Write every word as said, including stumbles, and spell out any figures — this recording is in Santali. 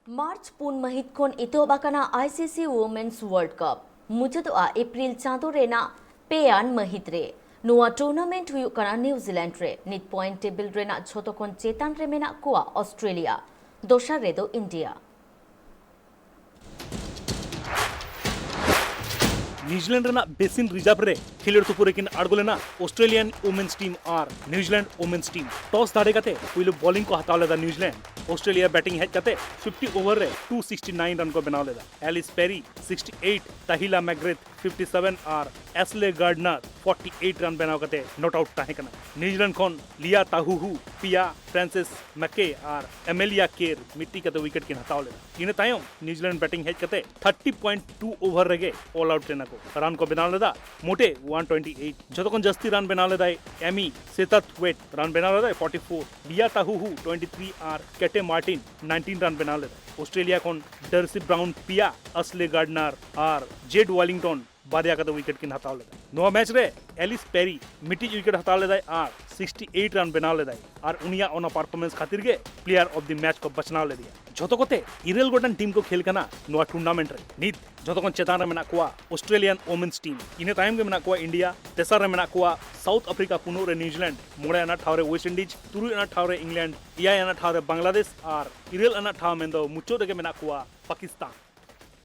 ᱢᱟᱨᱪ ᱯᱩᱱ ᱢᱟᱹᱦᱤᱛ ᱠᱷᱚᱱ ᱮᱛᱚᱦᱚᱵ ᱟᱠᱟᱱᱟ ᱟᱭᱥᱤᱥᱤ ᱣᱳᱢᱮᱱᱥ ᱣᱟᱨᱞᱰ ᱠᱟᱯ᱾ ᱢᱩᱪᱟᱹᱫᱚᱜᱼᱟ ᱮᱯᱨᱤᱞ ᱪᱟᱸᱫᱚ ᱨᱮᱱᱟᱜ ᱯᱮ ᱟᱱ ᱢᱟᱹᱦᱤᱛ ᱨᱮ᱾ ᱱᱚᱣᱟ ᱴᱩᱨᱱᱟᱢᱮᱱᱴ ᱦᱩᱭᱩᱜ ᱠᱟᱱᱟ ᱱᱤᱣᱡᱤᱞᱮᱱᱰ ᱨᱮ᱾ ᱱᱤᱛ ᱯᱚᱭᱮᱱᱴ ᱴᱮᱵᱤᱞ ᱨᱮᱱᱟᱜ ᱡᱷᱚᱛᱚ ᱠᱷᱚᱱ ᱪᱮᱛᱟᱱ ᱨᱮ ᱢᱮᱱᱟᱜ ᱠᱚᱣᱟ ᱚᱥᱴᱨᱮᱞᱤᱭᱟ, ᱫᱚᱥᱟᱨ ᱨᱮᱫᱚ ᱤᱱᱰᱤᱭᱟ᱾ ᱱᱤᱣᱡᱤᱞᱮᱱᱰ ᱨᱮᱱᱟᱜ ᱵᱮᱥᱤᱱ ᱨᱤᱡᱟᱨᱵᱷ ᱨᱮ ᱠᱷᱮᱞᱳᱰ ᱛᱩᱯᱩ ᱨᱮᱠᱤᱱ ᱟᱬᱜᱚ ᱞᱮᱱᱟ ᱚᱥᱴᱨᱮᱞᱤᱭᱟᱱ ᱣᱳᱢᱮᱱᱥ ᱴᱤᱢ ᱟᱨ ᱱᱤᱣᱡᱤᱞᱮᱱᱰ ᱣᱳᱢᱮᱱᱥ ᱴᱤᱢ᱾ ᱴᱚᱥ ᱫᱟᱲᱮ ᱠᱟᱛᱮ ᱯᱩᱭᱞᱩ ᱵᱚᱞᱤᱝ ᱠᱚ ᱦᱟᱛᱟᱣ ᱞᱮᱫᱟ ᱱᱤᱣᱡᱤᱞᱮᱱᱰ᱾ ᱚᱥᱴᱨᱮᱞᱤᱭᱟ ᱵᱮᱴᱤᱝ ᱦᱮᱡ ᱠᱟᱛᱮ ᱯᱷᱤᱯᱴᱤ ᱳᱵᱷᱟᱨ ᱨᱮ ᱴᱩ ᱥᱤᱠᱥᱴᱤ ᱱᱟᱭᱤᱱ ᱨᱟᱱ ᱠᱚ ᱵᱮᱱᱟᱣ ᱞᱮᱫᱟ᱾ ᱮᱞᱤᱥ ᱯᱮᱨᱤ ᱥᱤᱠᱥᱴᱤ ᱮᱭᱤᱴ, ᱛᱟᱦᱤᱞᱟ ᱢᱮᱜᱨᱮᱛᱷ ᱯᱷᱤᱯᱴᱤ ᱥᱮᱵᱷᱮᱱ ᱟᱨ ᱮᱥᱞᱮ ᱜᱟᱨᱰᱱᱟᱨ ᱯᱷᱚᱨᱴᱤ ᱮᱭᱤᱴ ᱨᱟᱱ ᱵᱮᱱᱟᱣ ᱠᱟᱛᱮ ᱱᱚᱴ ᱟᱣᱩᱴ ᱛᱟᱦᱮᱸ ᱠᱟᱱᱟ᱾ ᱱᱤᱣᱡᱤᱞᱮᱱᱰ ᱠᱷᱚᱱ ᱞᱤᱭᱟ ᱛᱟᱦᱩᱦᱩ ᱯᱮᱭᱟ, ᱯᱷᱨᱟᱱᱥᱤᱥ ᱢᱮᱠᱮ ᱟᱨ ᱮᱢᱮᱞᱤᱭᱟ ᱠᱮᱨ ᱢᱤᱫᱴᱤᱡ ᱠᱟᱛᱮ ᱣᱤᱠᱮᱴ ᱠᱤᱱ ᱦᱟᱛᱟᱣ ᱞᱮᱫᱟ᱾ ᱤᱱᱟᱹ ᱛᱟᱭᱚᱢ ᱱᱤᱣᱡᱤᱞᱮᱱᱰ ᱵᱮᱴᱤᱝ ᱦᱮᱡ ᱠᱟᱛᱮ ᱛᱷᱟᱨᱴᱤ ᱯᱚᱭᱮᱱᱴ ᱴᱩ ᱳᱵᱷᱟᱨ ᱨᱮᱜᱮ ᱚᱞ ᱟᱣᱩᱴ ᱞᱮᱱᱟ ᱠᱚ᱾ ᱨᱟᱱ ᱠᱚ ᱵᱮᱱᱟᱣ ᱞᱮᱫᱟ ᱢᱚᱴᱮ ᱣᱟᱱ ᱴᱩᱭᱮᱱᱴᱤ ᱮᱭᱤᱴ᱾ ᱡᱷᱚᱛᱚ ᱠᱷᱚᱱ ᱡᱟᱹᱥᱛᱤ ᱨᱟᱱ ᱵᱮᱱᱟᱣ ᱞᱮᱫᱟᱭ ᱮᱢᱤ ᱥᱮᱛᱟᱛᱣᱮᱴ, ᱨᱟᱱ ᱵᱮᱱᱟᱣ ᱞᱮᱫᱟᱭ ᱯᱷᱚᱨᱴᱤ ᱯᱷᱳᱨ᱾ ᱞᱤᱭᱟ ᱛᱟᱦᱩᱦᱩ ᱴᱩᱭᱮᱱᱴᱤ ᱛᱷᱨᱤ ᱟᱨ ᱠᱮᱴᱮ ᱢᱟᱨᱴᱤᱱ ᱱᱟᱭᱤᱱᱴᱤᱱ ᱨᱟᱱ ᱵᱮᱱᱟᱣ ᱞᱮᱫᱟᱭ᱾ ᱚᱥᱴᱨᱮᱞᱤᱭᱟ ᱠᱷᱚᱱ ᱰᱟᱨᱥᱤ ᱵᱨᱟᱩᱱ ᱯᱮᱭᱟ, ᱟᱥᱞᱮ ᱜᱟᱨᱰᱱᱟᱨ ᱟᱨ ᱡᱮᱰ ᱣᱟᱞᱤᱝᱴᱚᱱ ᱵᱟᱨᱭᱟ ᱠᱟᱛᱮ ᱣᱤᱠᱮᱴ ᱠᱤᱱ ᱦᱟᱛᱟᱣ ᱞᱮᱫᱟ᱾ ᱱᱚᱣᱟ ᱢᱮᱪ ᱨᱮ ᱮᱞᱤᱥ ᱯᱮᱨᱤ ᱢᱤᱫᱴᱤᱡ ᱣᱤᱠᱮᱴ ᱦᱟᱛᱟᱣ ᱞᱮᱫᱟᱭ ᱟᱨ ᱥᱤᱠᱥᱴᱤ ᱮᱭᱤᱴ ᱨᱟᱱ ᱵᱮᱱᱟᱣ ᱞᱮᱫᱟᱭ ᱟᱨ ᱩᱱᱤᱭᱟᱜ ᱚᱱᱟ ᱯᱟᱨᱯᱷᱚᱨᱢᱮᱱᱥ ᱠᱷᱟᱹᱛᱤᱨ ᱜᱮ ᱯᱞᱮᱭᱟᱨ ᱚᱯᱷ ᱫᱤ ᱢᱮᱪ ᱠᱚ ᱵᱟᱪᱷᱱᱟᱣ ᱞᱮᱫᱮᱭᱟ᱾ ᱡᱷᱚᱛᱚ ᱠᱚᱛᱮ ᱤᱨᱟᱹᱞ ᱜᱚᱴᱟᱝ ᱴᱤᱢ ᱠᱚ ᱠᱷᱮᱞ ᱠᱟᱱᱟ ᱱᱚᱣᱟ ᱴᱩᱨᱱᱟᱢᱮᱱᱴ ᱨᱮ᱾ ᱱᱤᱛ ᱡᱷᱚᱛᱚ ᱠᱷᱚᱱ ᱪᱮᱛᱟᱱ ᱨᱮ ᱢᱮᱱᱟᱜ ᱠᱚᱣᱟ ᱚᱥᱴᱨᱮᱞᱤᱭᱟᱱ ᱣᱳᱢᱮᱱᱥ ᱴᱤᱢ, ᱤᱱᱟᱹ ᱛᱟᱭᱚᱢ ᱜᱮ ᱢᱮᱱᱟᱜ ᱠᱚᱣᱟ ᱤᱱᱰᱤᱭᱟ, ᱛᱮᱥᱟᱨ ᱨᱮ ᱢᱮᱱᱟᱜ ᱠᱚᱣᱟ ᱥᱟᱣᱩᱛᱷ ᱟᱯᱷᱨᱤᱠᱟ ᱯᱩᱱᱩᱜ ᱨᱮ ᱱᱤᱣᱡᱤᱞᱮᱱᱰ, ᱢᱚᱬᱮ ᱟᱱᱟᱜ ᱴᱷᱟᱶ ᱨᱮ ᱣᱮᱥᱴ ᱤᱱᱰᱤᱡᱽ, ᱛᱩᱨᱩᱭ ᱟᱱᱟᱜ ᱴᱷᱟᱶ ᱨᱮ ᱤᱝᱞᱮᱱᱰ, ᱮᱭᱟᱭ ᱟᱱᱟᱜ ᱴᱷᱟᱶ ᱨᱮ ᱵᱟᱝᱞᱟᱫᱮᱥ ᱟᱨ ᱤᱨᱟᱹᱞ ᱟᱱᱟᱜ ᱴᱷᱟᱶ ᱢᱮᱱᱫᱚ ᱢᱩᱪᱟᱹᱫ ᱨᱮᱜᱮ ᱢᱮᱱᱟᱜ ᱠᱚᱣᱟ ᱯᱟᱠᱤᱥᱛᱟᱱ᱾